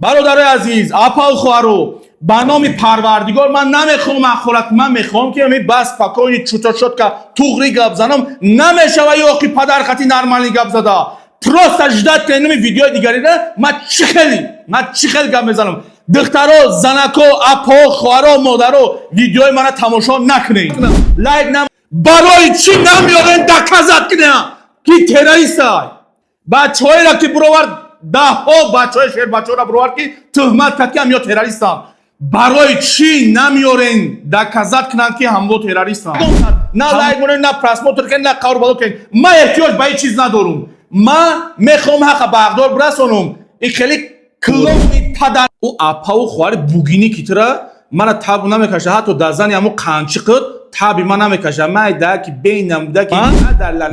Бародарои азиз, апау хоҳаро, ба номи Парвардигор, ман намехоҳам ахолат, ман мехоҳам, ки ами бас спокойно, чуто чётко, туғри гап занам. Намешава ёки падархати нормальный гап зада. Просто ждать кунем видеои дигарира. Ман чӣ хел гап мезанам. Духтаро, занако, апо, хоҳаро, модаро, видеои мана тамошо накунед, лайк нам. Барои чӣ намеорен доказать кунем, ки террористай? Бачаҳоеро ки бировард, даҳҳо бачаҳои шербачаҳоро бировард, ки туҳмат кард, ки ҳамё террористам. Барои чӣ намеорен доказать кунанд, ки ҳамво террористам? На лайк монед, на просмотр кунед, на қавр бало кунед. Ман эҳтиёҷ ба ҳеҷ чиз надорум. Ман мехоҳам ҳаққа ба ҳақдор бирасонам. И хеле клоуни падар ӯ апаву хоҳари бугинӣ, ки тура мана таб намекаша, ҳатто дар зани ҳамо қанчиқит таби ман намекаша. Майда ки бенамуда, ки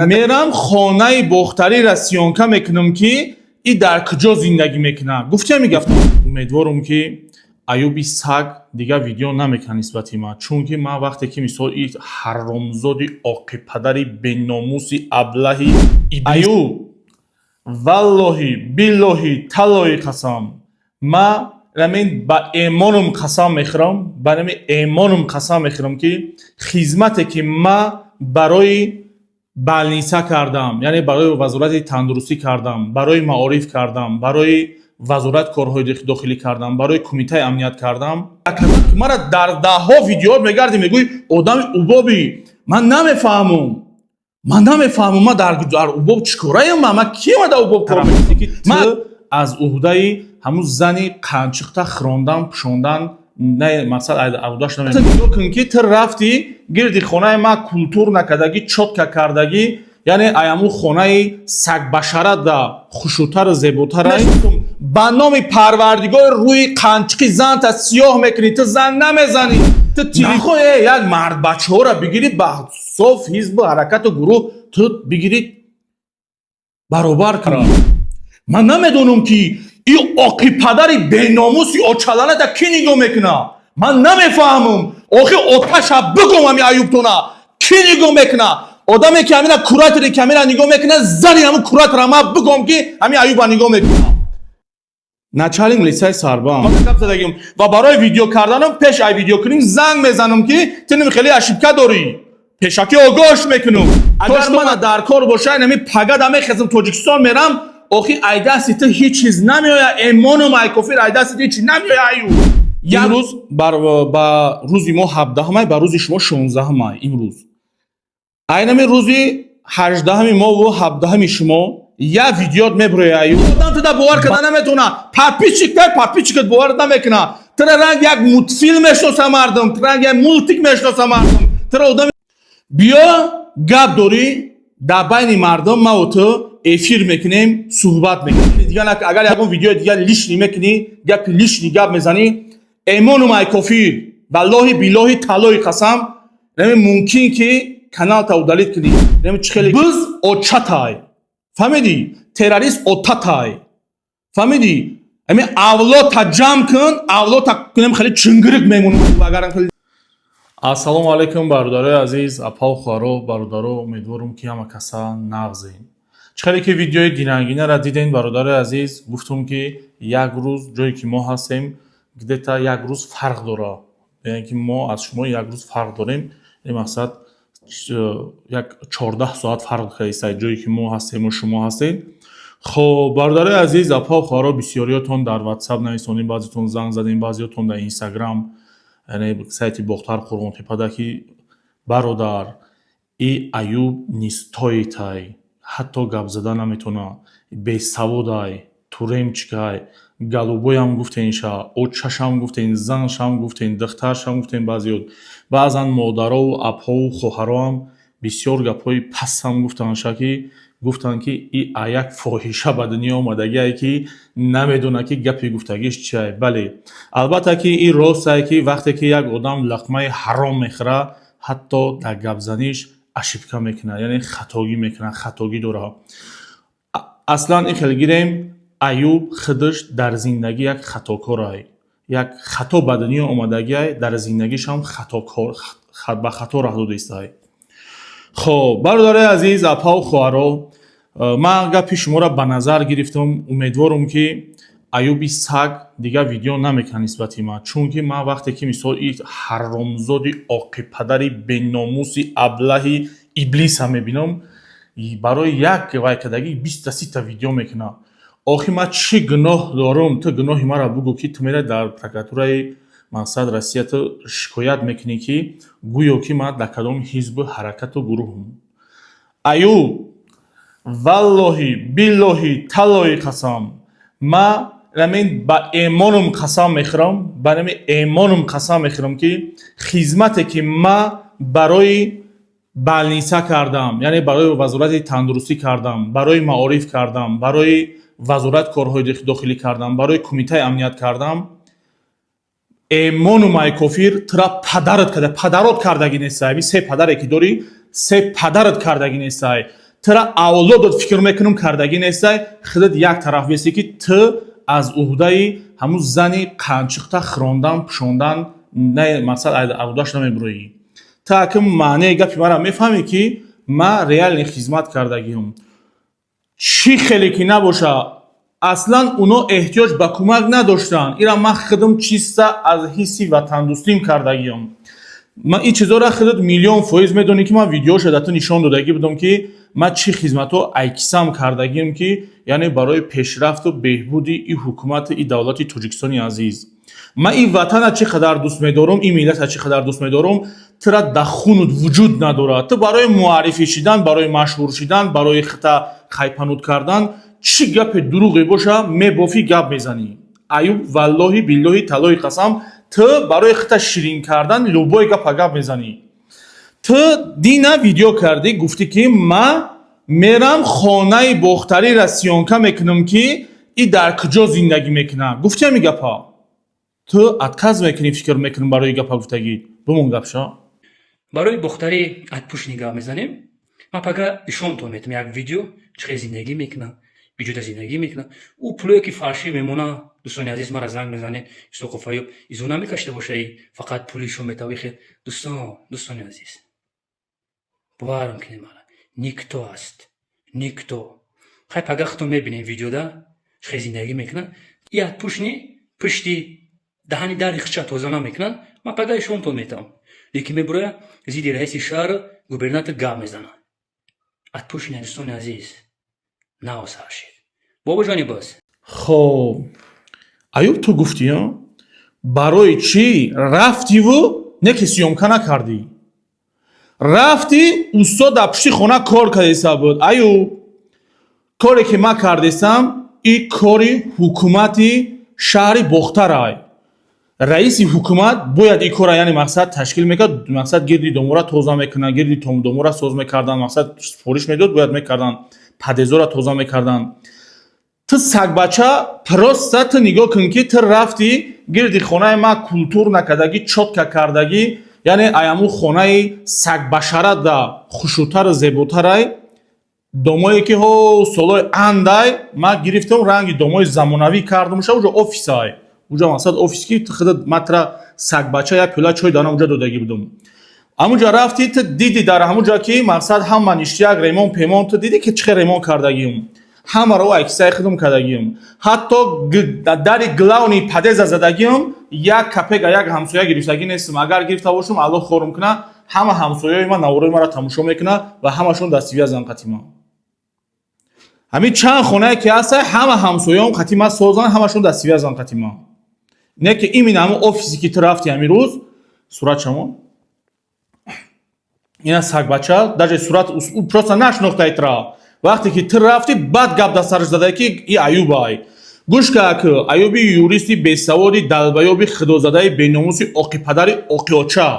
мерам хонаи бохтариро съёмка мекунам, ки и дар куҷо зиндагӣ мекунад. Гуфтем, мегафтам. Умедворум, ки Аюби саг дигар видео намекунад нисбати ман, чунки ман вақте ки мисол и ҳаромзоди оқипадари беномуси аблаҳи Аюб, валлоҳи, биллоҳи, таллоҳи қасам, ма рамин ба эмонум қасам мехӯрам, ба нами эмонум қасам мехӯрам, ки хизмате ки ма барои больница кардам, яъне барои Вазорати тандурустӣ кардам, барои маориф кардам, барои Вазорати корҳои дохилӣ кардам, барои Кумитаи амният кардам, мара дар даҳҳо видео мегардӣ, мегӯй одами убобӣ. Ман намефаҳмам, ман намефаҳмам, ман дар убоб чӣ кораям? Ман кима дар убоб кор мекунам? Ки ту аз уҳдаи ҳамун зани қанчиқта хӯрондан, пӯшондан не, мақсад уҳдаш нигоҳ кун, ки ту рафтӣ гирди хонаи ман культур накардагӣ, чётко кардагӣ, яъне ай ҳамун хонаи сагбашарада хушрӯтару зеботара. Ба номи Парвардигор, рӯи қанчиқи занта сиёҳ мекунӣ. Ту зан намезанӣ, ту телефон як мардбачаҳоро бигирӣ, ба соф ҳизбу ҳаракату гурӯҳ ту бигирӣ, баробар кунӣ. Ман намедонам, ки и оқипадари беномуси очаланата кӣ нигоҳ мекуна. Ман намефаҳмам. Охи оташа бигум, ами Аюбтона кӣ нигоҳ мекуна? Одаме ки ҳамина кураторе ки ҳамина нигоҳ мекуна, зани ҳамун куратора ма бигум, ки ҳами Аюба нигоҳ мекуна. Начальник милисияи Сарбам гап задагим ва барои видео карданам, пеш ай видео кунем, занг мезанам, ки ту ними хеле ошибка дорӣ, пешакӣ огоҳш мекунам. Агар мана дар кор боша, инами пагада мехезам, Тоҷикистон мерам. Охи ай дасти ту ҳеҷ чиз намеояд. Эмонум ай кофир, ай дасти ту ҳеҷ чиз намеояд, Аюб. Имрӯз ба рӯзи мо 17-май, ба рӯзи шумо 16-май. Имрӯз айнами рӯзи 18-ами мову 17-ами шумо як видеот меброя, Аюб. Одам туда бовар карда наметавона. Подписчик тай, подписчикат бовар намекуна. Тура ранг як мультфилм мешноса мардум, тура ранг як мультик мешноса мардум. Тура одами биё гап дорӣ дар байни мардум, маву ту эфир мекунем, суҳбат мекунем. Дигар агар ягон видеои дигар лишний мекунӣ, гапи лишний гап мезанӣ, эмонум ай кофир, валлоҳи, биллоҳи, таллоҳи қасам, нами мумкин ки каналта удалить кунӣ. Нами чӣ хеле биз очатай, фаҳмидӣ? Террорист отатай, фаҳмидӣ? Ами авлодта ҷамъ кун, авлодта кунем, хеле чингирик мемонем, агарам хеле. Ассалому алайкум, бародарои азиз, апау, хоҳаро, бародаро. Умедворум, ки ҳама каса нағзем. Чӣ хеле ки видеои динангинара дидем, бародарои азиз, гуфтум, ки як рӯз ҷое ки мо ҳастем, где-то як рӯз фарқ дора, яъне ки мо аз шумо як рӯз фарқ дорем. Ин мақсад як 14 соат фарқ кардааст ҷое ки мо ҳастему шумо ҳастед. Хоб, бародарои азиз, апау, хоҳаро, бисёриётон дар Ватсап нависонем, баъзетон занг задем, баъзеётон дар Инстаграм, яъне сайти Бохтар, Қурғонтепада, ки бародар, и Аюб нистоитай, ҳатто гап зада наметавона, бесаводай, тюремщикай, голубоям гуфтен, ша очашам гуфтен, заншам гуфтен, духтаршам гуфтен. Баъзеёт, баъзан модарову апҳову хоҳароам бисёр гапҳои пастам гуфтанша, ки гуфтанд, ки и як фоҳиша ба дунё омадагие, ки намедонад, ки гапи гуфтагиш чиай. Бале, албатта, ки ин ростае, ки вақте ки як одам лақмаи ҳаром мехӯрад, ҳатто дар гапзаниш ошибка мекунад, яъне хатогӣ мекунад, хатогӣ дорад. Аслан ин хел гирем, Аюб худаш дар зиндагӣ як хатокорай, як хато ба дунё омадагиай, дар зиндагишам хатокор, ба хато раҳ додаистай. Хоб, бародарои азиз, апау, хоҳаро, ман гапи шуморо ба назар гирифтам. Умедворам, ки Аюби саг дигар видео намекунад нисбати ман, чунки ман вақте ки, мисол, и ҳаромзоди оқипадари беномуси аблаҳи иблиса мебинам, барои як вайкадагӣ биста сита видео мекунад. Охи, ман чӣ гуноҳ дорум? Ту гуноҳи маро бугӯ, ки ту мераи дар прокуратураи, мақсад, Россия ту шикоят мекунӣ, ки гӯё ки ман дар кадом ҳизбу ҳаракату гурӯҳум. Аюб, валлоҳи, биллоҳи, таллоҳи қасам, ма рамин ба эмонум қасам мехӯрам, ба нами эмонум қасам мехӯрам, ки хизмате ки ма барои больница кардам, яъне барои Вазорати тандурустӣ кардам, барои маориф кардам, барои Вазорати корҳои дохилӣ кардам, барои Кумитаи амният кардам, эмону май кофир тура падарат карда, падарот кардагӣ нестай. Ами се падаре ки дорӣ, се падарат кардагӣ нестай. Тура авлодот фикр мекунам кардагӣ нестай. Худат як тараф беси, ки ту аз уҳдаи ҳамун зани қанчиқта хӯрондан, пӯшондан не, мақсад, уҳдаш намебуроӣ. Ту акм маънеи гапи маро мефаҳмӣ, ки ман реально хизмат кардагиам. Чӣ хеле ки набоша, аслан уно эҳтиёҷ ба кӯмак надоштанд. Ира ман худам чиста аз ҳисси ватандӯстим кардагиам. Ман ин чизоро худат миллион фоиз медонӣ, ки ман видеоша дар ту нишон додагӣ будам, ки ман чӣ хизматҳо айкисам кардагиам, ки яъне барои пешрафту беҳбуди и ҳукумати, и давлати Тоҷикистони азиз. Ман ин ватана чӣ қадар дӯст медорам, ин миллата чӣ қадар дӯст медорам, тура дар хунут вуҷуд надорад. Ту барои муаррифӣ шидан, барои машҳур шидан, барои хита хайпануть кардан чӣ гапи дурӯғе боша, мебофӣ, гап мезанӣ. Аюб, валлоҳи, биллоҳи, таллоҳи қасам, ту барои хита ширин кардан любой гапа гап мезанӣ. Ту дина видео кардӣ, гуфтӣ, ки ман мерам хонаи Бохтариро съёмка мекунам, ки и дар куҷо зиндагӣ мекунад. Гуфтӣ ҳами гапа? Ту отказ мекунӣ, фикр мекунӣ, барои гапа гуфтагӣ. Бимон гапша. Барои Бохтари атпӯш нигоҳ мезанем. Ман пага ишонтон метам як видео, чӣ хел зиндагӣ мекунам, биҷода зиндагӣ мекунам. Ӯ пулое ки фаршӣ мемона, дӯстони азиз, мара занг мезанед: «Исоқов Аюб изо намекашида бошаи, фақат пули шо метавӣ». Хел, дӯстон, дӯстони азиз, боварам кунед мара, никто аст, никто. Хай, пага худтон мебинем видеода, чӣ хел зиндагӣ мекунам. И атпӯшни пушти даҳани дари хича тоза намекунанд. Ман пага ишонтон метавам, лекин мебуроя зидди раиси шаҳр, губернатор гап мезанад. Атпӯшни, дӯстони азиз, наосар шид, бобоҷони боз. Хоб, Аюб, ту гуфтӣ, барои чӣ рафтиву не ки съёмка накардӣ? Рафтӣ, устод дар пушти хона кор кардеса буд. Аюб, коре ки ман кардесам, и кори ҳукумати шаҳри Бохтарай. Раиси ҳукумат бояд ин кора, яъне, мақсад, ташкил мекард, мақсад, гирди домора тоза мекунад, гирди домора соз мекардан, мақсад, супориш медод, бояд мекардан, подъездора тоза мекардан. Ту сагбача, просто ту нигоҳ кун, ки ту рафтӣ, гирди хонаи ман культур накардагӣ, чётко кардагӣ, яъне аяму хонаи сагбашарада хушрӯтару зеботарай. Домое ки ҳо солҳои андай ман гирифтам, ранги домои замонавӣ кардамша, уҷо офисай, уҷо, мақсад, офис, ки ту худат матра сагбача як пиёла чой дар уҷа додагӣ будум. Ҳамуҷа рафтӣ, ту дидӣ дар ҳамуҷа, ки, мақсад, ҳама ништяк, ремонт пемон. Ту дидӣ, ки чӣ хел ремонт кардагиум, ҳамаро аксаи худум кардагиум. Ҳатто дари главный подъезда задагиум, як копейка як ҳамсоя гирифтагӣ нестам. Агар гирифта бошам, Аллоҳ хорум кунад. Ҳама ҳамсояи ман наворои маро тамошо мекунад ва ҳамашон дар связан қати ман. Ҳамин чанд хонае ки ҳаста, ҳама ҳамсояам қати ман созанд, ҳамашон дар связан қати ман. Не ки именно ҳамон офисе ки ту рафти ҳамин рӯз, сурат шамон ина сагбача даже сурат просто нашинохтай тура. Вақте ки ту рафти, баъд гап дар сараш задае, ки и Аюбай. Гӯш ка, ки Аюби юристи бесаводи долбоёби худозадаи беномуси оқипадари оқиоча,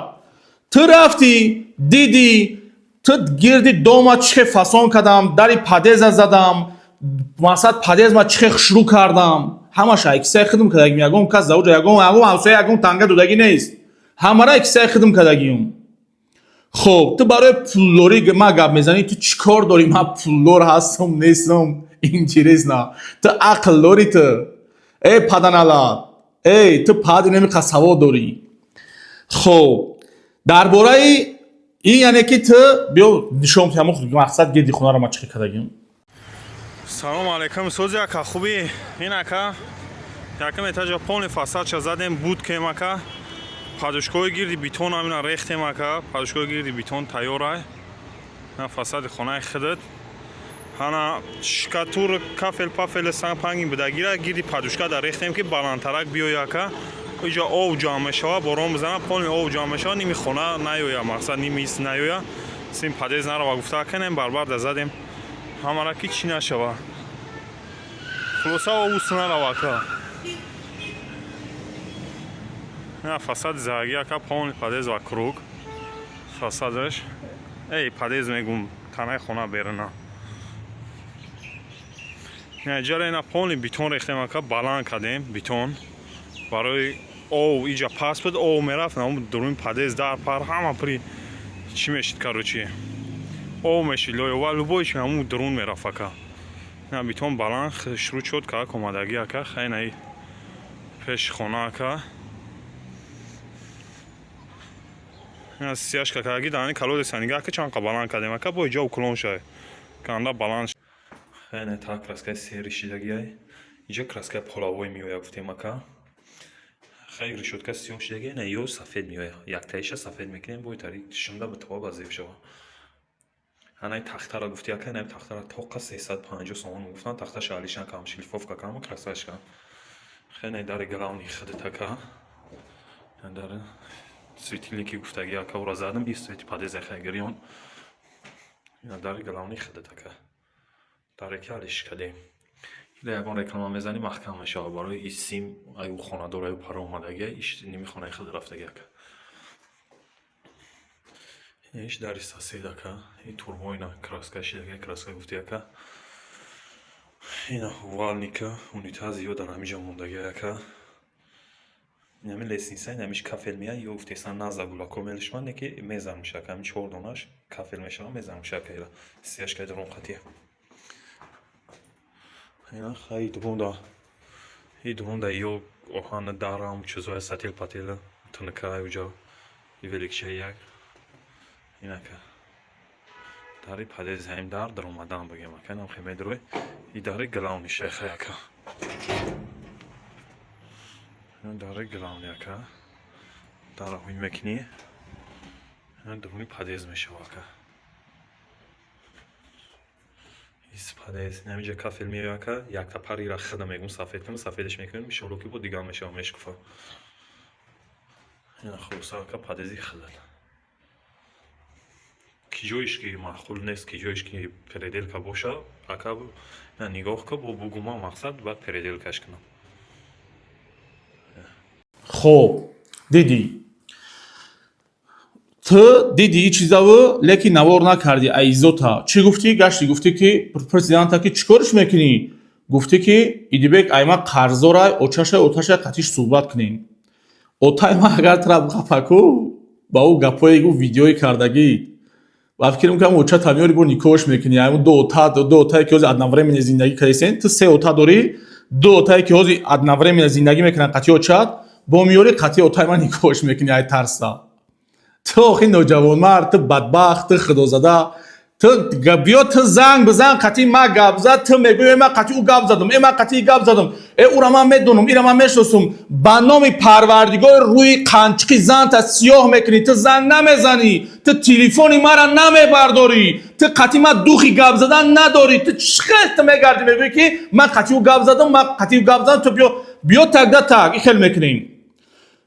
ту рафтӣ, дидӣ, ту гирди дома чӣ хел фасон кардам, дари подъезда задам, мақсад, подъезд ма чӣ хел хушрӯ кардам, ҳамаша аксаи хидм кардагим. Ягон кас завҷа, ягон ҳамсоя ягон танга додагӣ нест, ҳамара аксаи хидм кардагиюм. Хоб, ту барои пулдорӣ ма гап мезанӣ. Ту чӣ кор дорӣ, ман пулдор ҳастам, нестам, интересно? Ту ақл дорӣ? Ту, эй паданалат, эй ту пади намиқа савод дорӣ. Хоб, дар бораи ин, яъне ки ту биё нишон, ҳамон, мақсад, гирди хонаро ма чӣ кардагим. Салому алайкум, сози ака, хубӣ? Ин ака. Якам этажа полный фасадша задем, буд кем, ака. Подушкои гирди бетон ҳамина рехтем, ака. Подушкои гирди бетон тайёрай. На фасади хонаи худат. Ҳана штукатур, кафел пафел, санг панги будагира гирди подушка дар рехтем, ки баландтарак биёя, ака. Иҷа об ҷамъ мешава, борон бизана, полный об ҷамъ мешава, ними хона наёя, мақсад, ними ис наёя, сим подъезд нарава гуфта, аканем барбарда задем ҳамара, ки чӣ нашава, хулоса, обус нарава, ака. На фасади загаги, ака, полный подъезд вокруг фасадаш, эй, подъезд мегум, танаи хона беруна. Ҷара ина полный бетон рехтем, ака, баланд кардем бетон барои ов. Иҷа паст буд, ов мерафт дуруни подъезд, дар пар ҳама при чӣ мешид, короче, ов мешид, лоёва, любой чи ҳамун дурун мерафт, ака. На бетон баланд шурӯъ шуд, как омадагӣ, ака. Хайнаи пеши хона, ака, сияшка кардаги дани колодеса нигаҳ, ка чанд қа баланд кардем, ака, бо иҷа уклон шай канда баланд. Хайна та краскаи сери шидагиай, иҷа краскаи половой меояд, гуфтем, ака. Хай, решётка сиёҳ шидаги, на ё сафед меояд, яктаиша сафед мекунем, бо тари шимда ба това ба зеб шава. Анаи тахтара гуфти, ака, наи тахтара тоқа 350 сомон гуфтан, тахташа алишан кам, шлифовка кам, красаш кам. Хай, наи дари главный худат, ака, дар светильники гуфтаги, ака, ура задам, и свети подъезда. Хай, гирён, ина дари главный худат, ака, даре ки алиш кардем. Ила ягон реклама мезанӣ, маҳкам мешава барои и сим. Аю хонадор, аю пара омадаги, иш ними хонаи худ рафтаги, ака. Иш дари сосед, ака, и турбо ина краска шидаги, краска гуфти, ака. Ина умывальника, унитаз ё дар ҳамиҷа мондаги, ака. Инами лестница, инамиш кафел меяд, ё гуфтесан наза гулако мелишман, не ки мезанам шака, ҳами чор донаш кафел мешава, мезанам шака, ира сияшкаи дарун қатия. Ина хай дурунда, и дурунда ё оҳана дарам чизоя, сатил патила тунукай уҷо и великчаи як. Инака дари подъезд, ҳамин дар даромадан бигем, ака, инам хе медурой, и дари главный шеха, ака, дари главный, ака, дара ҳуй мекунӣ, дуруни подъезд мешава, ака. Из подъезд инамиҷа кафел меояд, ака, якта парира худа мегум, сафед кунем, сафедаш мекунем, иншолло, ки бо дигар мешава, мешкуфа. Ина хулоса, ака, подъезди худат, ки ҷоиш ки маъқул нест, ки ҷоиш ки переделка боша, ака, на нигоҳ ку, бо бугума, мақсад, баъд переделкаш кунам. Хоб, дидӣ, ту дидӣ и чизаву, лекин навор накардӣ. Аизота чӣ гуфтӣ? Гашти гуфтӣ, ки президента ки чӣ кориш мекунӣ? Гуфтӣ, ки Идибек айма қарздорай, очашай, оташай, қатиш суҳбат кунем. Отай ма агар тара ғафаку ба ӯ гапҳое гу видеои кардагӣ, ва фикр мекунам, оча тамёри бо никоҳш мекунӣ. Айму ду ота, ду отае ки ҳозир одновременно зиндагӣ кардесен, ту се ота дорӣ, ду отае ки ҳозир одновременно зиндагӣ мекунанд қатъи очат, бо миёри қатъи отай ман никоҳш мекунӣ. Ай тарса ту охи ноҷавонмард, ту бадбахт, ту худозада, ту биё, ту занг бизан, қатъи ма гап зад. Ту мегӯӣ, э, ман қатъи ӯ гап задам, э, ман қатъи гап задам, э, ӯра ман медонам, ира ман мешиносум. Ба номи Парвардигор, рӯи қанчиқи занта сиёҳ мекунӣ. Ту занг намезанӣ, ту телефони мара намебардорӣ, ту қатъи ман духи гап задан надорӣ. Ту чӣ хел ту мегардӣ, мегӯӣ, ки ман қатъи ӯ гап задам, ман қатъи ӯ гап задам? Ту биё, биё, тогда так и хел мекунем.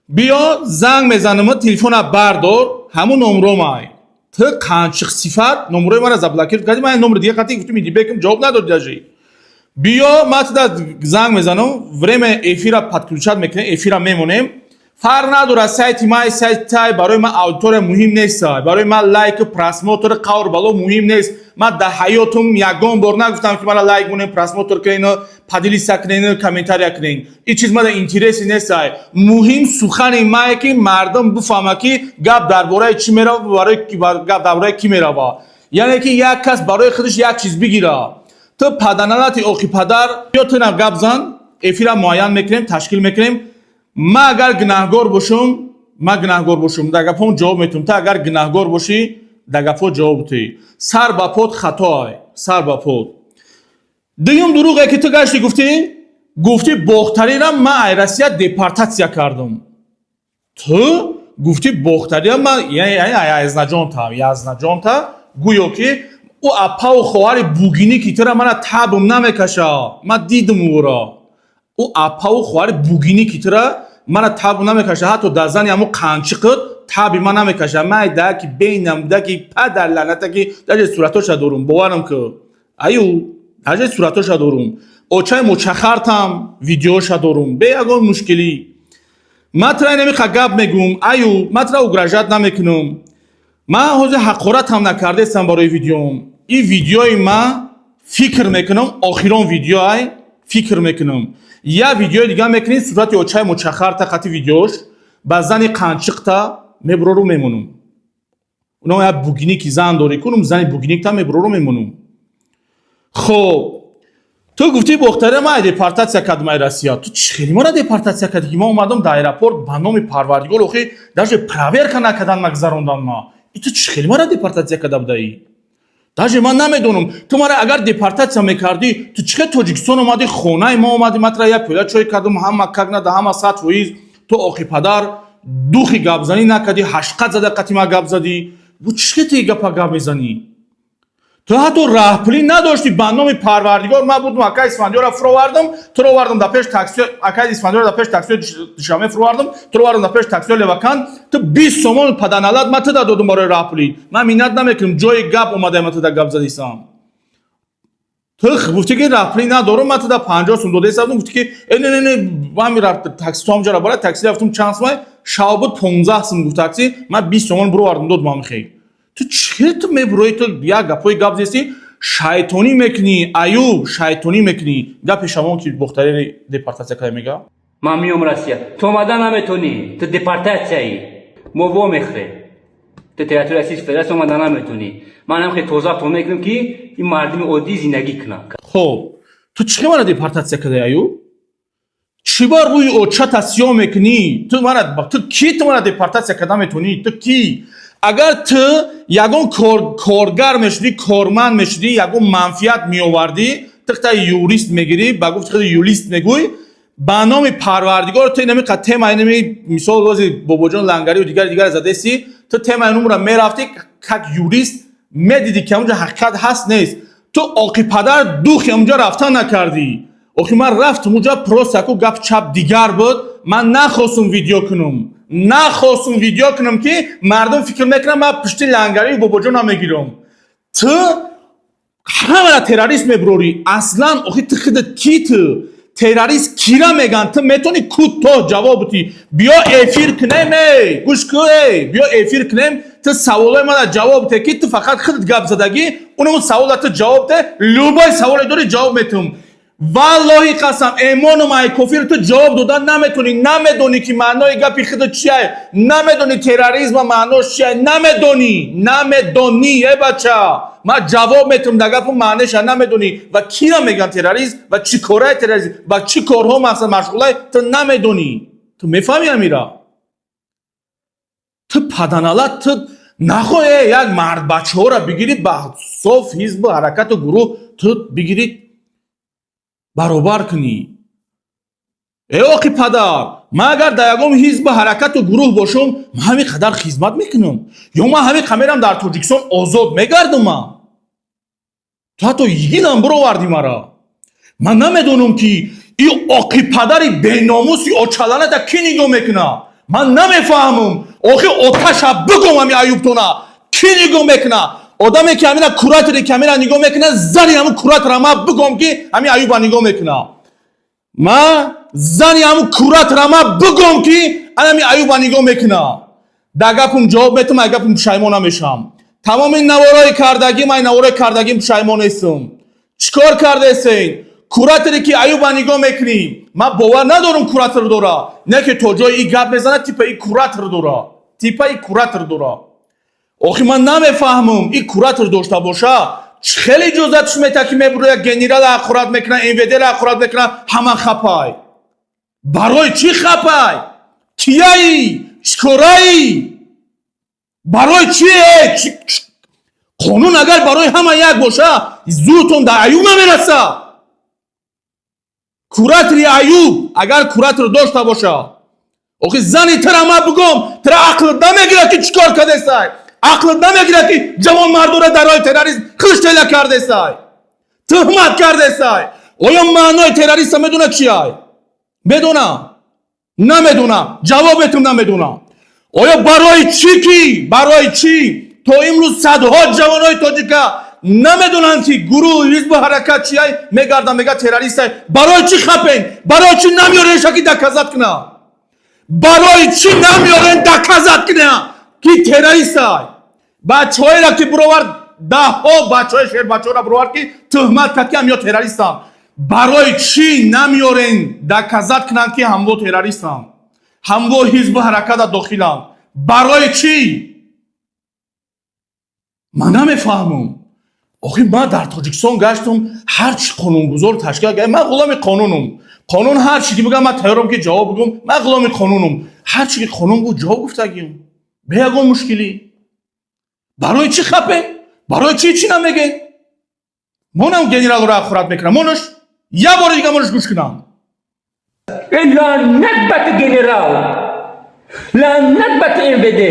Биё, занг мезанам, телефона бардор, ҳамун номромай. Ту қанчиқ сифат номрои мара заблокировать кардӣ. Ман номри дига қатъи гуфтум, Идибекам, ҷавоб надодӣ даже. Биё, ман туда занг мезанам, время эфира подключать мекунем, эфира мемонем. Фарқ надорад, сайти май, сайти тай, барои ман аудитория муҳим нест, барои ман лайк, просмотр, қавр бало муҳим нест. Ман дар ҳаётум ягон бор нагуфтам, ки мара лайк монем, просмотр кунен, поделиться кунен, комментария кунен. Ин чиз мада интереси нест. Муҳим сухани мае, ки мардум бифаҳма, ки гап дар бораи чӣ мерава, барои гап дар бораи кӣ мерава, яъне ки як кас барои худаш як чиз бигира. Ту паданалати оқи падар, ё ту нам гап зан, эфира муайян мекунем, ташкил мекунем. Ман агар гунаҳгор бошум, ман гунаҳгор бошум, дар гапҳом ҷавоб метавам. Ту агар гунаҳгор бошӣ, дар гапҳо ҷавоб тӣ. Сар ба под хатоай, сар ба под. Дуюм дурӯғе, ки ту гашти гуфтӣ. Гуфтӣ, Бохтарира ман ай Россия депортатсия кардам. Ту гуфтӣ, Бохтарира ман язнаҷонта, язнаҷонта, гӯё ки ӯ апаву хоҳари бугинӣ, ки тура мана табм намекаша. Ман дидум ӯро, ӯ апаву хоҳари бугинӣ, ки тура мана табм намекаша. Ҳатто дар зани ҳамун қанчиқит таби ман намекаша. Ман даки бейнам даки падар лаъната, ки даже суратоша дорум, боварам ки аю даже суратоша дорум, очаи мочахартам видеоша дорум, бе ягон мушкилӣ. Ман тура инамиқа гап мегӯм, аю, ман тура угрожать намекунам. Ман ҳозир ҳақоратам накардестам барои видеом. Ин видеои ман, фикр мекунам, охирон видеоай. Фикр мекунам, як видеои дига мекунӣ, сурати очаи мочахарта қати видеош ба зани қанчиқта мебурору мемонум. Уно як бугиники зан дорӣ кунум, зани бугиникта мебурору мемонум. Хоб, ту гуфтӣ, Бохтаре ман депортатсия кардам ай Россия. Ту чӣ хели мара депортатсия кардӣ, ки ман омадам дар аэропорт, ба номи Парвардигор, охи даже проверка накардан, ма гузарондан ма. И ту чӣ хели мара депортатсия карда будаӣ? Даже ман намедонам. Ту мара агар депортатсия мекардӣ, ту чӣ хел Тоҷикистон омадӣ, хонаи ма омадӣ? Ман тура як пиёла чой кардам, ҳама как нада, ҳама 100%. Ту охи падар духи гапзанӣ накардӣ, ҳашқат зада қати ма гап задӣ. Бу чӣ хел ту и гапа гап мезанӣ? Ту ҳатто раҳпулӣ надоштӣ. Ба номи Парвардигор, ман будум, акай Исфандиёра фуровардам, туро овардам дар пеш такси, акай Исфандиёра дар пеш таксио Душанбе фуровардам, туро овардам дар пеш таксио Левакан. Ту 20 сомон паданалат ман туда додум барои раҳпулӣ. Ман миннат намекунам, ҷои гап омада, ман туда гап задисам. Ту гуфтӣ, ки раҳпулӣ надорум. Ман туда 50 сум додаистам, гуфтӣ, ки э, не, не, не, ман такси то ҳамҷара бара. Такси рафтум, чанд сумай шав буд? 15 сум гуфт такси. Ман 20 сомон буровардам, додум. Ҳамихел ту чӣ ту мебурои, ту як гапҳои гап зести, шайтонӣ мекунӣ, Аюб, шайтонӣ мекунӣ. Гапи шамон, ки Бохтари депортатсия када мега. Ман миём Россия, ту омада наметонӣ, ту депортатсияӣ, мо вомехӯрем. Ту территория Российской Федерация омада наметонӣ. Ман ҳам хеле тоза мекунам, ки ин мардуми оддӣ зиндагӣ кунад. Хоб, ту чӣ мара депортатсия кадаи, Аюб? Чӣ бор рӯи очата сиёҳ мекунӣ ту мара? Ту кӣ, ту мара депортатсия карда метонӣ? Ту кӣ? Агар ту ягон коргар мешудӣ, корманд мешудӣ, ягон манфиат меовардӣ, ту хта юрист мегирӣ, ба гуфти худ юрист мегӯй. Ба номи Парвардигор, ту инами қа тема, инами мисол рози Бобоҷон Лангарию дигар дигар задеси, ту темаи нумра мерафтӣ, как юрист медидӣ, ки ҳамунҷо ҳақиқат ҳаст, нест. Ту оқи падар духи ҳамунҷо рафтан накардӣ. Охи ман рафтам унҷа, просто яку гап чап дигар буд. Ман нахостум видео кунам, нахостум видео кунам, ки мардум фикр мекунам ман пушти Лангарию Бобоҷонам мегирам. Ту ҳамара террорист мебурорӣ. Аслан охи ту худат ки? Ту террорист кира меган? Ту метавонӣ кӯтоҳ ҷавоб бутӣ? Биё эфир кунем, эй, гӯш ку, эй, биё эфир кунем, ту саволои мана ҷавоб те, ки ту фақат худат гап задагӣ. Унамун савола ту ҷавоб те. Любой саволе дорӣ, ҷавоб метум. Валлоҳи қасам, эмоном ай кофир, ту ҷавоб додан наметонӣ. Намедонӣ, ки маънои гапи худат чия, намедонӣ терроризма маънош чия, намедонӣ, намедонӣ. Э бача, ман ҷавоб метум дар гапу маънеша намедонӣ ва кира меган террорист ва чӣ кораи террорист ва чӣ корҳо мақсад машғулай, ту намедонӣ. Ту мефаҳмӣ амира? Ту паданалат, ту нахоҳе як мардбачаҳоро бигирӣ, ба соф ҳизбу ҳаракату гурӯҳ ту бигирӣ, баробар кунӣ. Э оқи падар, ман агар дар ягон ҳизбу ҳаракату гурӯҳ бошам, ман ҳамин қадар хизмат мекунам ё ман ҳамин қа мерам дар Тоҷикистон озод мегардам? Ман ту ҳатто ИГИЛам бировардӣ мара. Ман намедонам, ки и оқи падари беномуси очаланата кӣ нигоҳ мекунад. Ман намефаҳмам. Охи оташа бигом, ҳами Аюбтона кӣ нигоҳ мекунад? Одаме, ки ҳамина кураторе, ки ҳамина нигоҳ мекунад, зани ҳамун куратора ман бигом, ки ҳами Аюба нигоҳ мекунад. Ман зани ҳамун куратора ман бигом, ки ҳами Аюба нигоҳ мекунад. Дар гапум ҷавоб метам, ай гапум пушаймон намешавам. Тамоми наворои кардагим, ай наворои кардагим пушаймон нестам. Чӣ кор кардесен, кураторе, ки Аюба нигоҳ мекунӣ? Ман бовар надорам, куратор дора, не ки то ҷои и гап мезанад, типа и куратор дора, типа и куратор дора. Охи ман намефаҳмам, и куратор дошта боша, чӣ хеле иҷозатш мета, ки мебуроя, генерала ҳақорат мекуна, МВД-ра ҳақорат мекуна, ҳама хапай. Барои чӣ хапай? Кияи? Чӣ кораи? Барои чи? Қонун агар барои ҳама як боша, зуртон дар Аюб намераса. Куратори Аюб агар куратор дошта боша, охи зани тира ма бугом, тира ақлат намегирад, ки чӣ кор кардесай? Ақлат намегирад, ки ҷавонмардора дар роҳи терроризм хиш тела кардесай, тӯҳмат кардесай? Оё маънои террориста медона чиай? Медона, намедона? Ҷавобетум, намедона. Оё барои чӣ, ки барои чӣ то имрӯз садҳо ҷавонои тоҷика намедонанд, ки гурӯҳи ҳизбу ҳаракат чиай, мегардам, мега террористай? Барои чӣ хапен? Барои чӣ намеёрен ки доказать куна? Барои чӣ намеёрен доказать куна, ки террористай? Бачаҳоеро ки бировард, даҳҳо бачаҳои шербачаҳоро бировард, ки тӯҳмат кард, ки ҳамё террористам. Барои чӣ намеёрен доказать кунанд, ки ҳамво террористам, ҳамво ҳизбу ҳараката дохилам? Барои чӣ? Ман намефаҳмам. Охи ман дар Тоҷикистон гаштам, ҳар чи қонунгузор ташкил кард, ман ғуломи қонунум. Қонун ҳар чи ки бигӯям, ман тайёрам, ки ҷавоб бигӯм. Ман ғуломи қонунум. Ҳар чи ки қонун гуфт, ҷавоб гуфтагим, бе ягон мушкилӣ. Барои чӣ хапе? Барои чӣ чӣ намегӯ? Монам генералро ахурат мекунам. Монаш як бори дига монаш гӯш кунам. Эй, лаънат ба ту, генерал, лаънат ба ту, МВД.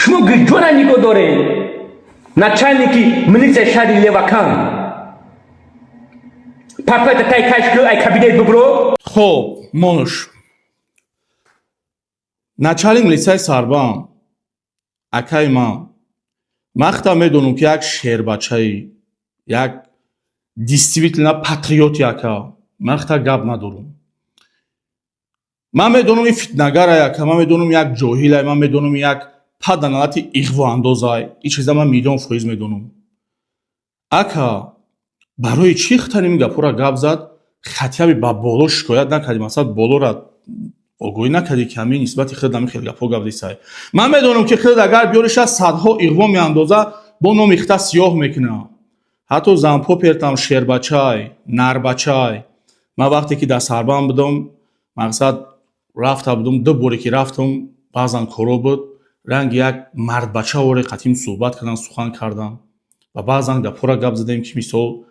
Шумо гиҷона нигоҳ доред, начальники милитсияи шаҳри Левакан, папката тай каш ку, ай кабинет бибро. Хоб, монуш начальник милитсияи Сарбан, акаи ман, ман худам медонам, ки як шербачаи, як действительно патриоти, ака. Ман худам гап надорам. Ман медонам, ин фитнагарай, ака. Ман медонам, як ҷоҳилай. Ман медонам, як паданалати иғвоандозай. Ин чиза ман миллион фоиз медонам, ака. Барои чӣ хитан ин гапҳоро гап зад? Хотя бы ба боло шикоят накардӣ, масалан, болора огоҳӣ накардӣ, ки ҳамин нисбати худ ҳамин хел гапҳо гап дисай? Ман медонам, ки худ агар биёриша, садҳо иғво меандоза, бо номи хита сиёҳ мекуна. Ҳатто зампопертам шербачай, нарбачай. Ман вақте ки дар Сарбанд будам, мақсад, рафта будам, ду боре ки рафтам, баъзан коро буд, ранги як мардбача оре қатим суҳбат кардан, сухан кардан ва баъзан гапҳоро гап задем, ки мисол,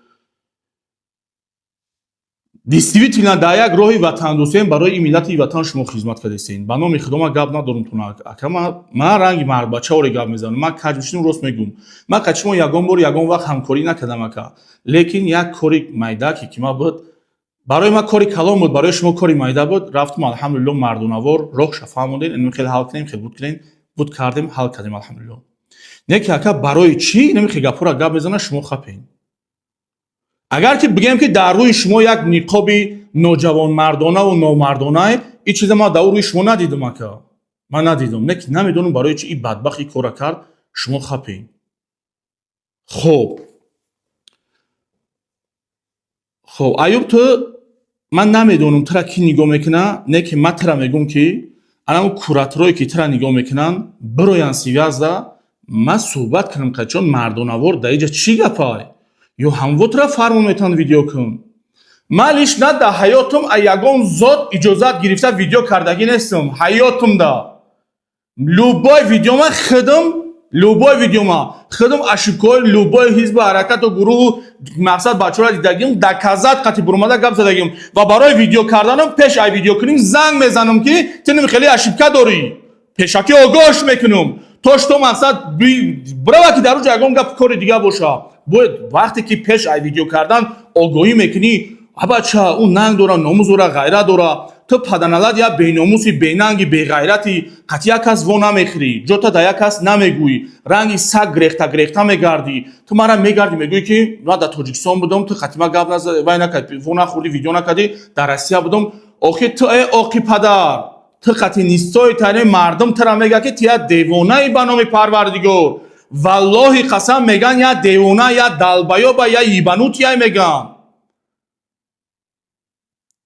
действительно дар як роҳи ватандӯстием, барои ин миллати ватан шумо хизмат кардастед. Ба номи Худо, ман гап надорам туна, ака. Ман ранги мардбача оре гап мезанам. Ман каҷ бишинам, рост мегӯм. Ман қад шумо ягон бор, ягон вақт ҳамкорӣ накардам, ака, лекин як кори майдаке ки ман буд, барои ман кори калон буд, барои шумо кори майда буд. Рафтум, алҳамдулилло, мардонавор роҳша фаҳмондем, инм хел ҳал кунем, хел буд кунем, буд кардем, ҳал кардем, алҳамдулилло. Не ки, ака, барои чӣ инами хел гапҳоро гап мезана, шумо хапен? Агар ки бигӯем, ки дар рӯи шумо як ниқоби ноҷавонмардонаву номардонае, ин чиза ман дар рӯи шумо надидам, ака. Ман надидам. Не ки намедонам, барои чӣ ин бадбахт ин корра кард, шумо хапен. Хоб, Аюб, ту ман намедонам, тура кӣ нигоҳ мекуна. Не ки ман тура мегӯм, ки анам кураторое ки тура нигоҳ мекунанд, бироянд связь да, ман суҳбат кунам қачон мардонавор. Дар иҷа чӣ гапай? Ё ҳамво тура фармон метавонад видео кун? Ман лично дар ҳаётум а ягон зот иҷозат гирифта видео кардагӣ нестам. Ҳаётумда любой видеома худам, любой видеома худам ошибкаҳои любой ҳизбу ҳаракату гурӯҳу, мақсад, бачаҳоро дидагим, доказать қати буромада гап задагим. Ва барои видео карданам, пеш ай видео кунем, занг мезанам, ки ту ним хеле ошибка дорӣ, пешакӣ огоҳш мекунам, то что, мақсад, бирава, ки дар уҷа ягон гап кори дига боша. Бояд вақте ки пеш ай видео кардан огоҳӣ мекунӣ. Абача, ӯ нанг дора, номус дора, ғайрат дора. Ту паданалат я беномуси, бенанги, беғайрати, қати як кас во намехӯрӣ, ҷота да як кас намегӯӣ, ранги саг грехта грехта мегардӣ. Ту мара мегардӣ, мегӯӣ, ки ман дар Тоҷикистон будам, ту қатима гап вай накардӣ, во нахӯрдӣ, видео накардӣ, дар Россия будам. Охи ту, э оқи падар, ту қати нистои тари мардум тура мега, ки ту я девонаи. Ба номи Парвардигор, валлоҳи қасам, меган, я девона, я долбоёба, я ебанутый меган.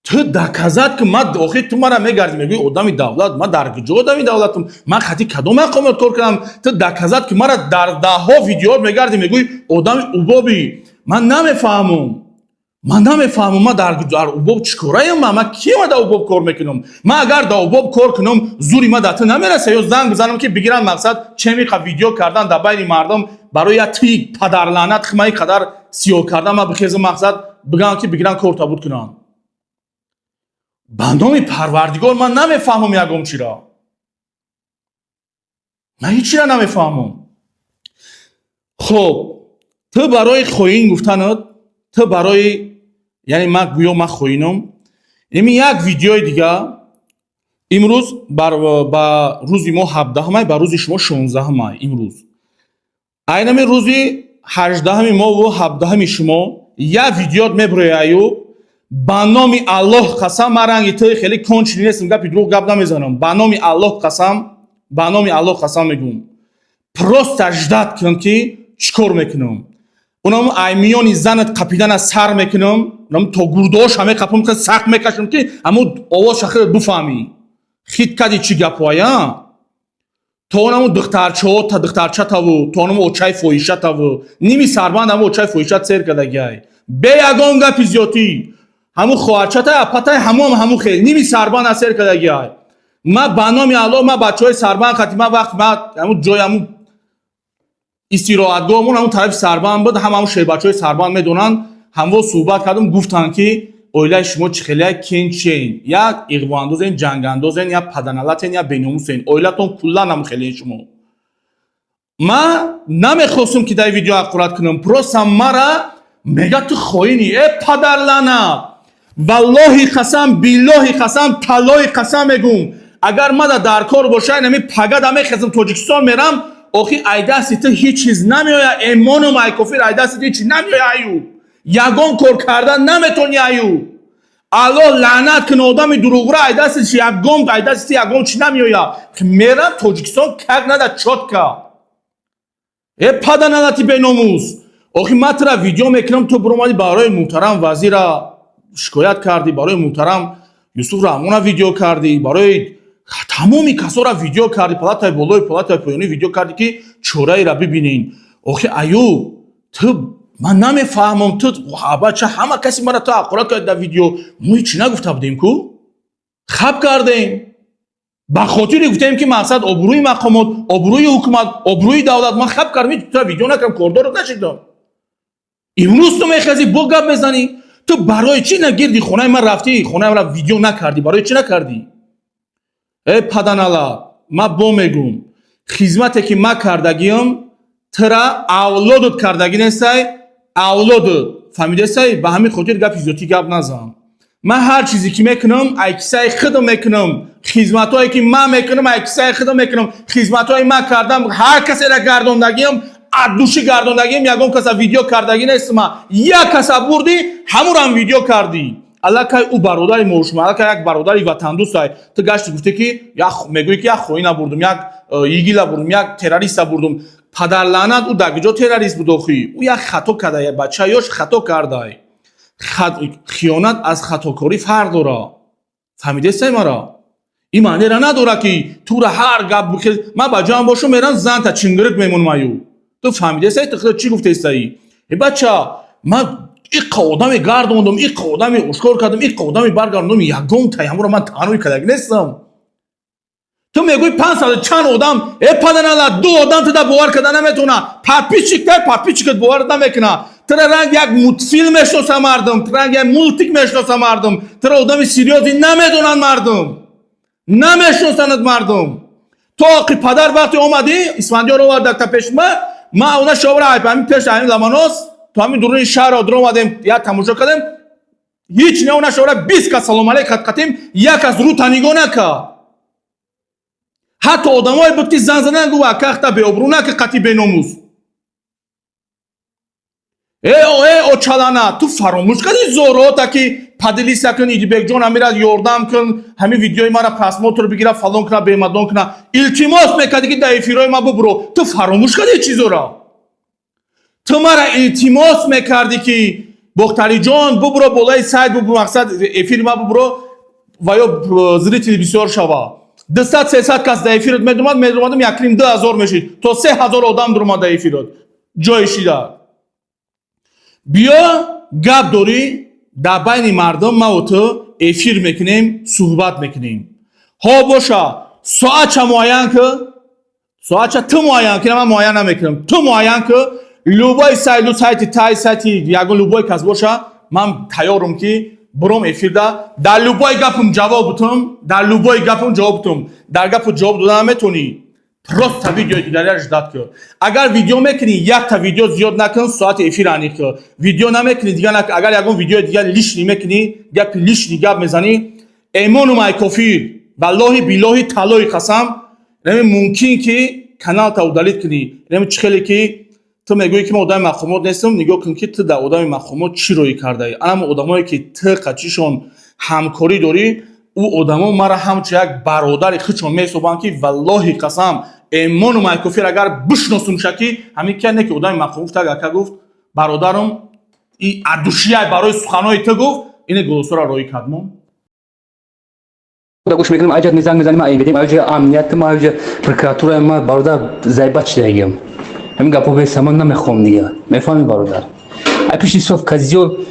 Ту доказать ки ман. Охи ту мара мегардӣ, мегӯӣ одами давлат. Ман дар куҷо одами давлатам? Ман хати кадом мақомот кор кардам? Ту доказать ки мара дар даҳҳо видеоот мегардӣ, мегӯӣ одами убобӣ. Ман намефаҳмам, ман намефаҳмам. Ман дар убоб чӣ кораям? Ман кима дар убоб кор мекунам? Ман агар дар убоб кор кунам, зури ман дар ту намераса ё занг бизанам, ки бигирам. Мақсад, чемиқа видео кардан дар байни мардум барои як ти падарлаънат, химаи қадар сиёҳ кардан, ман бихезам, мақсад, бигам, ки бигиран, кор табуд кунанд. Ба номи Парвардигор, ман намефаҳмам ягон чиро, ман ҳеҷ чиро намефаҳмам. Хуб, ту барои хоин гуфтанат, ту барои, яъне ман гӯё ман хоинам. Ими як видеои дига имрӯз ба рӯзи мо 17 май, ба рӯзи шумо 16 май. Имрӯз айнами рӯзи 18-ми мову 17-ми шумо як видеот мебирояд. Аюб, ба номи Аллоҳ қасам, ман ранги ту хеле конченый нестам, гапи дурӯғ гап намезанам. Ба номи Аллоҳ қасам, ба номи Аллоҳ қасам мегӯм, просто ждать кун, ки чӣ кор мекунам. Унам ай миёни занат қапидана сар мекунам, унам то гурдош ҳаме қапам, сахт мекашам, ки ҳамун овоз шахират буфаҳмӣ, хит кади чӣ гапҳоя. То онаму духтарчаҳо, та духтарчатаву, то онаму очаи фоҳишатаву, ними сарбанд ҳаму очаи фоҳиша цер кардагиай, бе ягон гапи зиёдтӣ. Ҳаму хоҳарчатай, апатай, ҳамуам ҳаму хел ними сарбанд сер кардагиай. Ма ба номи Аллоҳ, ма бачаҳои сарбанд хати, ма вақт ма ҳаму ҷои ҳаму истироҳатгоҳмон ҳамун тарафи сарбанд буд, ҳам ҳамун шербачаҳои сарбанд медонанд. Ҳамво суҳбат кардам, гуфтанд, ки оилаи шумо чӣ хеле кенчен, як иғвоандозен, ҷангандозен, як паданалатен, як беномусен, оилатон куллан ҳам хеле шумо. Ман намехостум, ки дар видео ҳақорат кунам, просто мара мега: «Ту хоини». Э, падарлана, валлоҳи қасам, биллоҳи қасам, таллоҳи қасам мегӯм, агар мада дар кор боша, инами пагада мехезам, Тоҷикистон мерам. Охи, ай дасти ту ҳеҷ чиз намеояд. Эмоном, ай кофир, ай дасти ту ҳеҷ чиз намеояд. Аюб, ягон кор кардан наметони. Аюб, Аллоҳ лаънат куна одами дурӯғра, ай дастиш ягон, ай дасти ту ягон чиз намеояд. Мерам Тоҷикистон, как надо, чётко. Э, паданалати беномус, охи ман тура видео мекунам, ту биромадӣ, барои муҳтарам вазира шикоят кардӣ, барои муҳтарам Юсуф Раҳмона видео кардӣ, барои тамоми касора видео кардӣ, палатаи болои, палатаи поёнӣ видео кардӣ, ки чораера бибинен. Охи, Аюб, ту, ман намефаҳмам, ту бача, ҳама каси мара ту ҳақорат карди дар видео. Мо ҳечи нагуфта будем ку, хаб кардем, ба хотире гуфтем, ки мақсад обрӯи мақомот, обрӯи ҳукумат, обрӯи давлат. Ман хаб кардам, тура видео накардам, кордорот нашидам. Имрӯз ту мехезӣ, бо гап мезанӣ. Ту барои чӣ на гирди хонаи ман рафтӣ, хонаи ман видео накардӣ? Барои чӣ накардӣ? Э, паданала, ман бо мегӯм, хизмате ки ман кардагиам, тура авлодот кардагӣ нестай, авлодот фаҳмидесай. Ба ҳамин хотир гапи зиёдтӣ гап назан. Ман ҳар чизе ки мекунам, ай кисаи худам мекунам. Хизматҳое ки ман мекунам, ай кисаи худам мекунам. Хизматҳои ман кардам, ҳар касеро гардондагиам, аз души гардондагиам, ягон каса видео кардагӣ нестма. Як каса бурдӣ, ҳамурам видео кардӣ. Аллакай ӯ бародари мо шумо, аллакай як бародари ватандӯстай. Ту гашти, гуфте, ки мегӯӣ, ки як хоина бурдум, як ИГИЛа бурдум, як террориста бурдум. Падарлаънат, ӯ дар куҷо террорист буд? Охи, ӯ як хато карда, бача ёш хато кардай. Хиёнат аз хатокорӣ фарқ дора, фаҳмидестай мара? Ин маънеро надорад, ки тура ҳар гап. Ман ба ҷоам бошум, мерам, занта чингирик мемонам. Аю, ту фаҳмидестай, ту худо чӣ гуфтестаӣ? Э, бача, ман иққа одаме гардондум, иққа одаме ошкор кардам, иққа одаме баргардондум, ягон таямуро ман таънуй кардаги нестам. Ту мегӯи 500 чанд одам. Э, паданала, ду одам туда бовар карда наметавона. Подписчик тай, подписчик ат бовар намекуна. Тура ранг як мультфилм мешноса мардум, тура ранг як мультик мешноса мардум, тура одами серьёзный намедонанд мардум, намешносанад мардум. То оқи падар, вақте омадӣ, Исфандиёр овард та пеши ма, ма она шовра ҳамин пеш ҳамин ламанос, то ҳамин дуруни шаҳрро дуромадем, як тамошо кардем, ҳеҷ не, она шовра 20 кас салом алейк қатим, як кас рӯ та нигоҳ накард. Ҳатто одамое буд, ки зан задан, гуфт: «Акахта беобрӯ нака, қати беномус». Э, э, очалана, ту фаромӯш кардӣ зорота, ки поделиться кун, Идибекҷон ҳамира ёрдам кун, ҳамин видеои мара просмотр бигира, фалон куна, бемадон куна, илтимос мекардӣ, ки дар эфирҳои ма бубуро. Ту фаромӯш кардӣ чизора? Ту мара илтимос мекардӣ, ки Бохтариҷон, бубуро болои сайт, бубуро, мақсад эфири ма бубуро ва ё зрители бисёр шава. 200, 300 кас дар эфирот медурмад, медурмадам, якним 2000 мешид, то 3000 одам дурмад дар эфирот ҷои шида. Биё, гап дорӣ дар байни мардум, маву ту эфир мекунем, суҳбат мекунем. Ҳо, боша, соатча муайян ки, соатча ту муайян ки, ман муайян намекунам, ту муайян ки. Любой сайту, сайти тай, сайти ягон любой кас боша, ман тайёрам, ки Буром эфирда дар любой гапум ҷавоб бутум, дар любой гапум ҷавоб бутум. Дар гапу ҷавоб дода наметонӣ, просто видеои дигария ждать кун. Агар видео мекунӣ, якта видео зиёд накун, соати эфир аниқ кун. Видео намекунӣ, дига накун. Агар ягон видеои дигар лишний мекунӣ, гапи лишний гап мезанӣ, эмону ай кофир, валлоҳи, биллоҳи, таллоҳи қасам, нами мумкин ки каналта удалить кунӣ. Нами чӣ хеле ки ту мегӯӣ, ки ман одами мақомот нестам, нигоҳ кун, ки ту дар одами мақомот чӣ роӣ кардаӣ. Анамо одамое, ки ту қачишон ҳамкорӣ дорӣ, ӯ одамо мара ҳамчун як бародари худшон меҳисобанд, ки валлоҳи қасам, эмону майкофир, агар бишносумша, ки ҳамин ки не ки одами мақом гуфт, ака гуфт, бародарам и адушияй барои суханои ту гуфт, ине голосора роӣ кардмон. Гӯш мекунем, аҷат мезанг мезанем, МВД, аҷа амният, ма аҷа прокуратура, ма бародар, заебать шидагиам. Ҳамин гапо беса, ман намехоҳам дига. Мефаҳми, бародар? Ай пиши соф казиё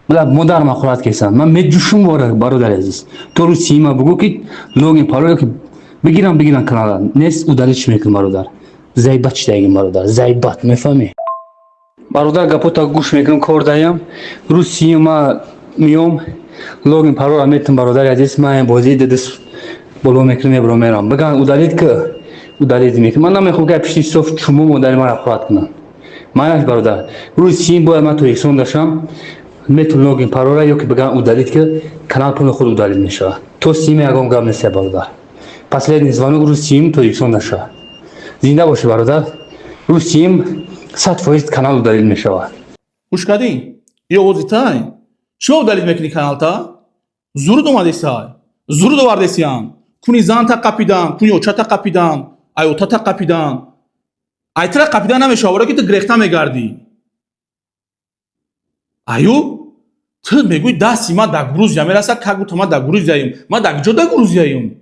бла модар ма хӯрад кесан. Ман меҷӯшум вора, бародари азиз. То рӯз сима бугӯ, ки логин, пароле ки бигирам, бигирам канала. Нест, удалить мекунам, бародар. Заебать шидагим, бародар. Заебать, мефаҳми? Бародар, гапота гӯш мекунам, кор даям. Рӯз сима миём, логин, парола метам, бародари азиз, ман бозии дидис боло мекунам, мебурам, мерам. Биган удалить ки удалить мекунам. Ман намехоҳам, ки пишти соф чумо модари мара хӯрад кунам. Манаш, бародар. Рӯзи сиюм бояд ман Тоҷикистон дошам. Метун логин, парола ё ки биган удалить ки канал пули худ удалить мешавад. То сиюм ягон гап нест, бародар. Последний звонок, рӯзи сиюм Тоҷикистон дошава. Зинда бошӣ, бародар. Рӯзи сиюм 100% канал удалить мешавад. Гӯш кардӣ? Ё овози тай? Чиро удалить мекунӣ каналта? Зуруд омадесай, зуруд овардесиям. Куни занта қапидам, куни очата қапидам, ай отата қапидам, айтра қапида намешава, барое ки ту грехта мегардӣ. Аю, ту мегӯӣ, дасти ман дар Грузия мераса, как будто ман дар Грузияем. Ман дар куҷо дар Грузияем?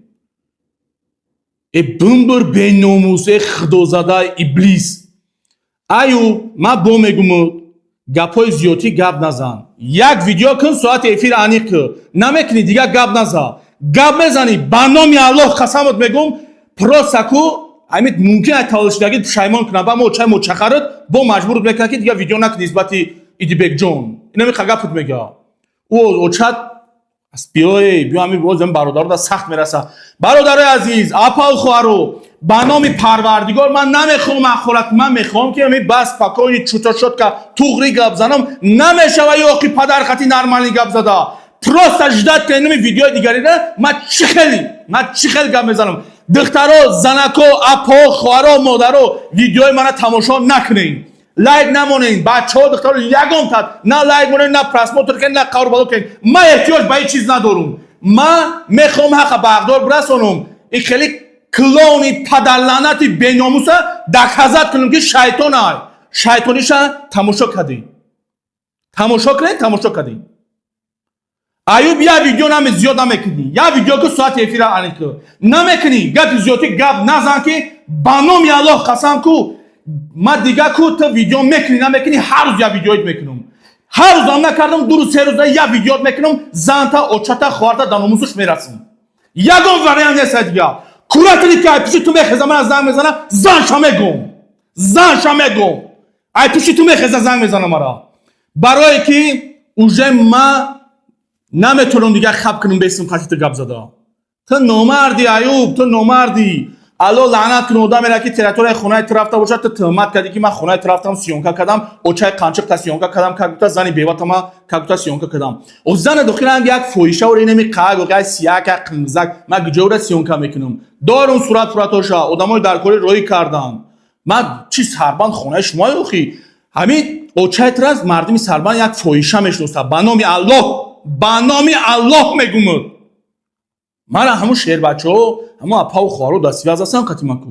Э, бимбир, беномус, э, худозада иблис. Аю, ман бо мегуму, гапҳои зиёдтӣ гап назан. Як видео кун, соати эфир аниқ кун. Намекунӣ, дигар гап назан. Гап мезанӣ, ба номи Аллоҳ қасамот мегум, просто ку ҳамин мумкин ай таваллудшудагӣ пушаймон кунам, ба мо чай мочахарат бо маҷбурут мекунад, ки дигар видео накунӣ нисбати Идибекҷон. Инами қагапут мега ӯ очат. Биёй, биё, ҳамин боз ҳамин бародаро сахт мераса. Бародарои азиз, апау хоҳаро, ба номи Парвардигор, ман намехоҳам ахорат, ман мехоҳам, ки ҳамин бас спокойно, чуто чётко, туғри гап занам. Намешава ёқи падар хати нормальный гап зада. Просто ждать кунед инами видеои дигарира, ман чӣ хеле гап мезанам. Духтаро, занако, апо, хоҳаро, модаро, видеои мана тамошо накунед, лайк намонед. Бачаҳо, духтаро, ягон тат на лайк монед, на просмотр кунед, на қаврбало кунед. Ман эҳтиёҷ ба ҳеҷ чиз надорум. Ман мехоҳам ҳаққа ба ҳақдор бирасонам и хеле клоуни падарлаънати беномуса доказать кунам, ки шайтон ай. Шайтониша тамошо кардем, тамошо кунед, тамошо кардем. Аюб, як видео наме зиёд намекунӣ, як видео ки соати эфира аниқ намекунӣ, гапи зиёдтӣ гап назан, ки ба номи Аллоҳ қасам ку, ман дига ку ту видео мекунӣ, намекунӣ, ҳар рӯз як видеоит мекунам. Ҳар рӯзам накардам, 2 рӯз, 3 рӯза як видеот мекунам. Занта, очата, хоҳарта дар номусуш мерасам. Ягон вариант нест дига. Куратри ки ай пиши ту мехеза, мана занг мезана, занша мегум, занша мегум. Ай пиши ту мехеза, занг мезана мара, барое ки уже ма наметавонам дигар хаб кунам бесим хати ту гап зада. Ту номарди, Аюб, ту номардӣ. Алло лаънат кун одамеро, ки территорияи хонаи ту рафта бошад. Ту туҳмат кардӣ, ки ман хонаи ту рафтам, съёмка кардам, очаи қанчиқта съёмка кардам, как будто зани беватама как будто съёмка кардам. О зана дохилан як фоҳиша ора, инами қаг, як сияк, як қимзак. Ман куҷоро съёмка мекунам? Дорум сурат фуратоша, одамои дар кори роҳӣ кардам. Ман чи сарбанд хонаи шумо охи? Ҳамин очаи тура мардуми сарбанд як фоҳиша мешиносад. Ба номи Аллоҳ, ба номи Аллоҳ мегумуд, мара ҳамун шербачаҳо, ҳамун апаву хоҳаро дар связь ҳастам қати ман ку.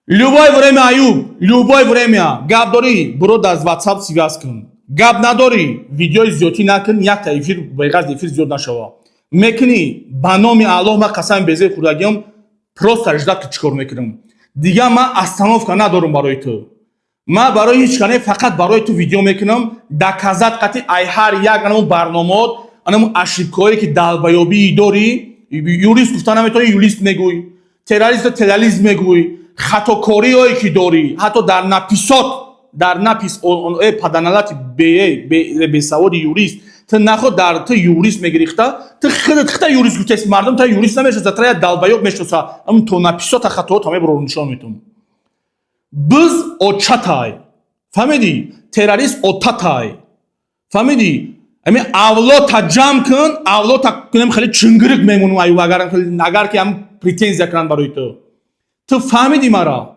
Любое время, Аюб, любое время гап дорӣ, буро дар WhatsApp связь кун. Гап надорӣ, видеои зиёдтӣ накун, якта эфир, беғарз эфир зиёд нашава. Мекунӣ, ба номи Аллоҳ, ман қасами безаи хӯрдагиам, просто ждать ки чӣ кор мекунам. Дигар ман остановка надорам барои ту. Ман барои ҳеҷ кане, фақат барои ту видео мекунам, доказать қати ай ҳар як анамун барномаот, анамун ошибкаҳое, ки долбоёбӣ дорӣ. Юрист гуфта наметавонӣ, юрист мегӯй, террористо терроризм мегӯй, хатокориҳое ки дорӣ, ҳатто дар написот, дар напис, э паданалати бесаводи юрист. Ту нахо дар ту юрист мегирихта, ту худат хита юрист гуфтеси, мардум та юрист намешноса, тра як долбоёб мешноса. Ам то написота хатоҳо мебурору нишон метум. Биз очатай, фаҳмидӣ? Террорист отатай, фаҳмидӣ? Ами авлота ҷамъ кун, авлота кунем, хеле чунгирик мемонум. Аю агар ки ам претензия кунанд барои ту, ту фаҳмидӣ мара?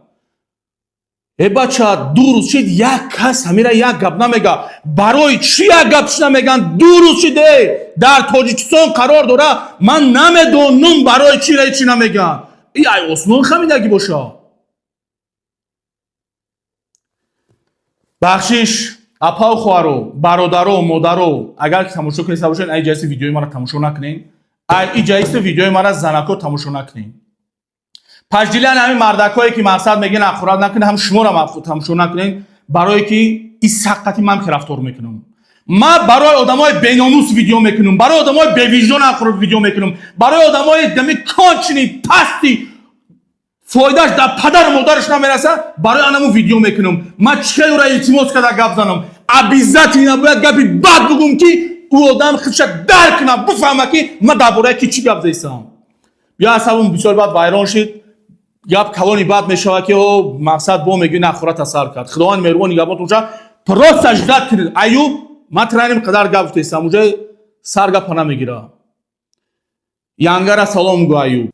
Э бача, 2 рӯз шид, як кас ҳамира як гап намега. Барои чӣ як гап чӣ намеган? 2 рӯз шид, э дар Тоҷикистон қарор дора, ман намедонам, барои чӣ ра чӣ намеган. И ай осмон хамидагӣ боша. Бахшиш, апау, хоҳаро, бародаро, модаро, агар ки тамошо кунеста бошед, ай ҷайси видеои мара тамошо накунед. Ай и ҷайси видеои мара, занако, тамошо накунед. Паждилиан ҳамин мардакое ки мақсад мегӯян, ахурат накунед, ҳам шуморо тамошо накунед, барое ки и саққати ман ки рафтор мекунам. Ман барои одамои беномус видео мекунам, барои одамои бевиҷдон ахурат видео мекунам, барои одамои дами конченый, пасти, фоидааш дар падару модараш намераса, барои анаму видео мекунам. Ман чӣ хел ӯра илтимос карда гап занам? Обязательно бояд гапи бад бугум, ки ӯ одам худша дарк кунад, бифаҳма, ки ман дар бораи ки чӣ гап зайсам. Ё асабам бисёр бад вайрон шид, гап калони бад мешавад, ки о мақсад бо мегӯи нахӯра тасар кард. Худованд меҳрубон нигаҳбонтон боша. Просто ждать кунед. Аюб, ман траним қадар гап гуфтестам, уже сар гапа намегира. Янгара салом гӯ, Аюб.